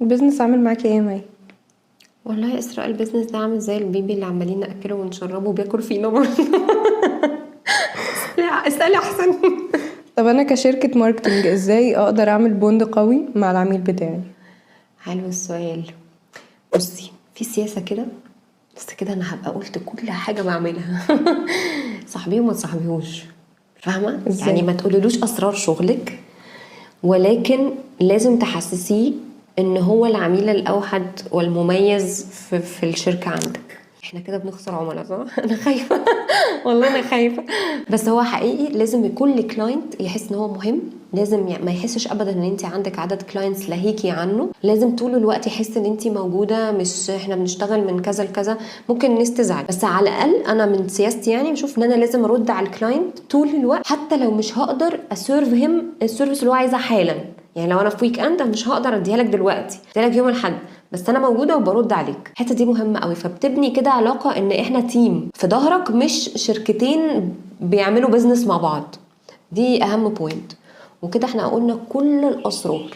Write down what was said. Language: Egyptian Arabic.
ال business عامل معاكي ايه يا مي؟ والله يا اسراء، ال business ده عامل زي ال baby اللي عمالين ناكله ونشربه وبياكل فينا برضه. لا، اسالي احسن. طب انا كشركة marketing ازاي اقدر اعمل bond قوي مع العميل بتاعي؟ حلو السؤال. بصي، في سياسة كده، بس كده انا هبقى قلت كل حاجة بعملها. صاحبيه وما تصاحبيهوش، فاهمه؟ ازاي؟ يعني ما تقولولوش اسرار شغلك، ولكن لازم تحسسيه ان هو العميل الاوحد والمميز في الشركة عندك. احنا كده بنخسر عملاء، صح؟ انا خايفه، والله انا خايفه، بس هو حقيقي لازم كل client يحس ان هو مهم. لازم ما يحسش ابدا ان انت عندك عدد clients لهيكي عنه. لازم طول الوقت يحس ان انت موجوده، مش احنا بنشتغل من كذا لكذا. ممكن الناس تزعل، بس على الاقل انا من سياستي يعني بشوف ان انا لازم ارد على ال client طول الوقت، حتى لو مش هقدر ا serve him ال service اللي هو عايزها حالا. يعني لو انا في weekend مش هقدر اديها لك دلوقتي، اديها لك يوم الاحد، بس انا موجودة وبرد عليك. الحتة دي مهمة قوي. فبتبني كده علاقة ان احنا team في ظهرك، مش شركتين بيعملوا business مع بعض. دي اهم point. وكده احنا قلنا كل الاسرار.